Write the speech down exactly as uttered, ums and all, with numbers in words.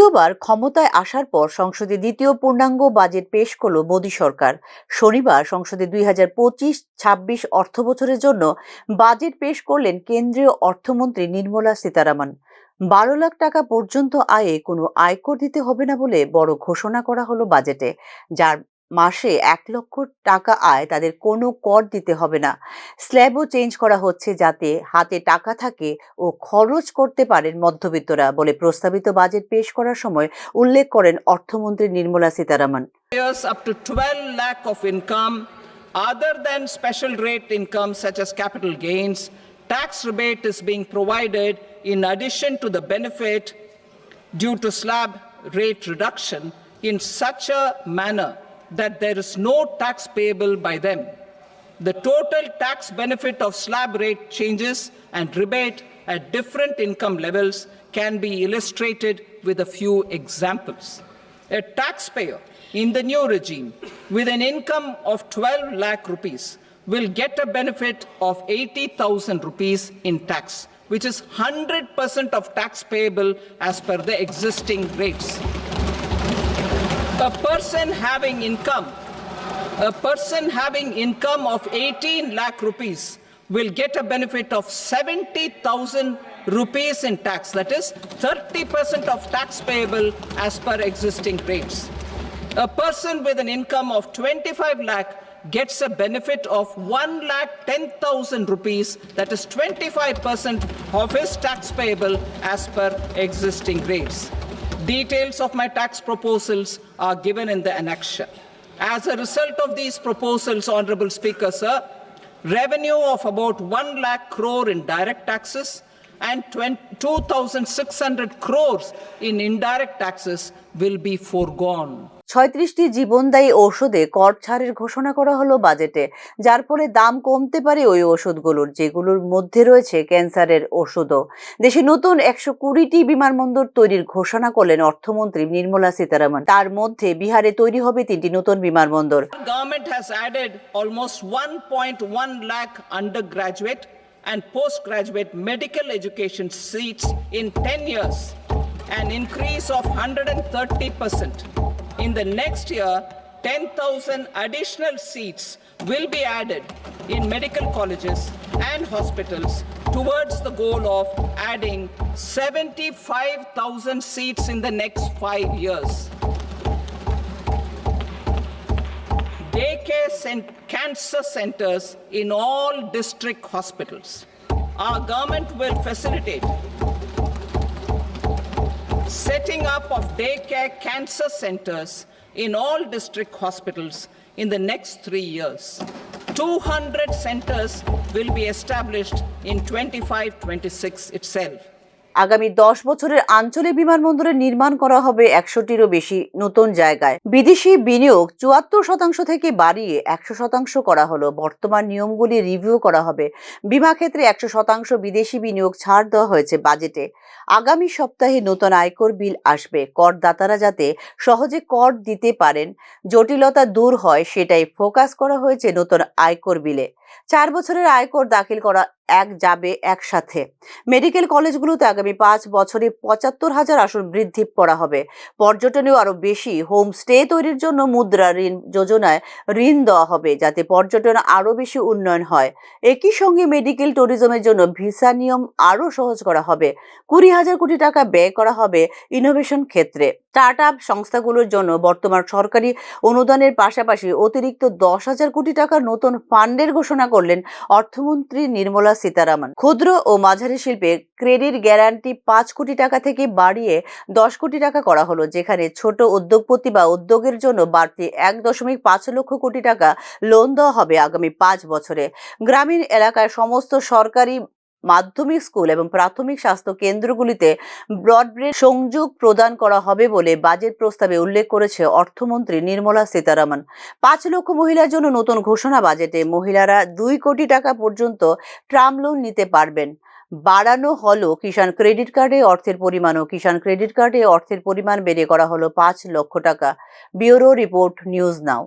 দ্বিতীয়বার ক্ষমতায় আসার পর সংসদে দ্বিতীয় পূর্ণাঙ্গ বাজেট পেশ করল মোদী সরকার। শনিবার সংসদে দুই হাজার পঁচিশ ছাব্বিশ অর্থ বছরের জন্য বাজেট পেশ করলেন কেন্দ্রীয় অর্থমন্ত্রী নির্মলা সীতারামন। বারো লাখ টাকা পর্যন্ত আয়ে কোনো আয়কর দিতে হবে না বলে বড় ঘোষণা করা হলো বাজেটে, যার মাসে এক লক্ষ টাকা আয় তাদের কোনো কর দিতে হবে না। স্ল্যাবও চেঞ্জ করা হচ্ছে যাতে হাতে টাকা থাকে ও খরচ করতে পারেন মধ্যবিত্তরা বলে প্রস্তাবিত বাজেট পেশ করার সময় উল্লেখ করেন অর্থমন্ত্রী নির্মলা Sitharaman. Years up to twelve lakh of income other than special rate income such as capital gains, tax rebate is being provided in addition to the benefit due to slab rate reduction in such a manner that there is no tax payable by them. The total tax benefit of slab rate changes and rebate at different income levels can be illustrated with a few examples. A taxpayer in the new regime with an income of twelve lakh rupees will get a benefit of eighty thousand rupees in tax, which is hundred percent of tax payable as per the existing rates. A person having income, a person having income of eighteen lakh rupees will get a benefit of seventy thousand rupees in tax, that is thirty percent of tax payable as per existing rates. A person with an income of twenty-five lakh gets a benefit of one lakh ten thousand rupees, that is twenty-five percent of his tax payable as per existing rates. Details of my tax proposals are given in the annexure. As a result of these proposals, Honorable Speaker, sir, revenue of about one lakh crore in direct taxes and twenty, two thousand six hundred crores in indirect taxes will be foregone. ছয়ত্রিশটি জীবনদায়ী ঔষধে কর ছাড়ের ঘোষণা করা হলো বাজেটে, যার ফলে দাম কমতে পারে ওই ওষুধগুলোর, যেগুলোর মধ্যে রয়েছে ক্যান্সারের ওষুধও। দেশে নতুন একশো কুড়িটি বিমানবন্দর তৈরির ঘোষণা করলেন অর্থমন্ত্রী নির্মলা সীতারামন। তার মধ্যে বিহারে তৈরি হবে তিনটি নতুন বিমানবন্দর। Government has added almost one point one lakh undergraduate and postgraduate medical education seats in ten years, an increase of hundred and thirty percent. In the next year, ten thousand additional seats will be added in medical colleges and hospitals towards the goal of adding seventy-five thousand seats in the next five years. Daycare cent- cancer centers in all district hospitals. Our government will facilitate setting up of daycare cancer centers in all district hospitals in the next three years. Two hundred centers will be established in twenty-five twenty-six itself. আগামী দশ বছরের আঞ্চলিক বিমানবন্দরের নির্মাণ করা হবে একশোটিরও বেশি নতুন জায়গায়। বিদেশি বিনিয়োগ চুয়াত্তর শতাংশ থেকে বাড়িয়ে একশো শতাংশ করা হলো। বর্তমান নিয়মগুলি রিভিউ করা হবে। বীমা ক্ষেত্রে একশো শতাংশ বিদেশি বিনিয়োগ ছাড় দেওয়া হয়েছে বাজেটে। আগামী সপ্তাহে নতুন আয়কর বিল আসবে। করদাতারা যাতে সহজে কর দিতে পারেন, জটিলতা দূর হয়, সেটাই ফোকাস করা হয়েছে নতুন আয়কর বিলে। চার বছরের আয়কর দাখিল করা এক যাবে একসাথে। মেডিকেল কলেজগুলোতে আগামী পাঁচ বছরে পঁচাত্তর হাজার আসন বৃদ্ধি করা হবে। পর্যটনেও আরও বেশি হোমস্টে তৈরির জন্য মুদ্রা ঋণ যোজনায় ঋণ দেওয়া হবে, যাতে পর্যটন আরও বেশি উন্নয়ন হয়। একই সঙ্গে মেডিকেল ট্যুরিজমের জন্য ভিসা নিয়ম আরও সহজ করা হবে। কুড়ি হাজার কোটি টাকা ব্যয় করা হবে ইনোভেশন ক্ষেত্রে। স্টার্ট আপ সংস্থাগুলোর জন্য বর্তমান সরকারি অনুদানের পাশাপাশি অতিরিক্ত দশ হাজার কোটি টাকার নতুন ফান্ডের ঘোষণা করলেন অর্থমন্ত্রী নির্মলা সীতারামন। ক্ষুদ্র ও মাঝারি শিল্পে ক্রেডিট গ্যারান্টি পাঁচ কোটি টাকা থেকে বাড়িয়ে দশ কোটি টাকা করা হলো, যেখানে ছোট উদ্যোগপতি বা উদ্যোগের জন্য বাড়তি এক দশমিক পাঁচ লক্ষ কোটি টাকা লোন দেওয়া হবে আগামী পাঁচ বছরে। গ্রামীণ এলাকায় সমস্ত সরকারি মাধ্যমিক স্কুল এবং প্রাথমিক স্বাস্থ্য কেন্দ্রগুলিতে ব্রডব্যান্ড সংযোগ প্রদান করা হবে বলে বাজেট প্রস্তাবে উল্লেখ করেছে অর্থমন্ত্রী নির্মলা সীতারামন। পাঁচ লক্ষ মহিলার জন্য নতুন ঘোষণা বাজেটে। মহিলারা দুই কোটি টাকা পর্যন্ত টার্ম লোন নিতে পারবেন। বাড়ানো হলো কিষাণ ক্রেডিট কার্ডে অর্থের পরিমাণও। কিষাণ ক্রেডিট কার্ডে অর্থের পরিমাণ বেড়ে করা হলো পাঁচ লক্ষ টাকা। Bureau report, news now.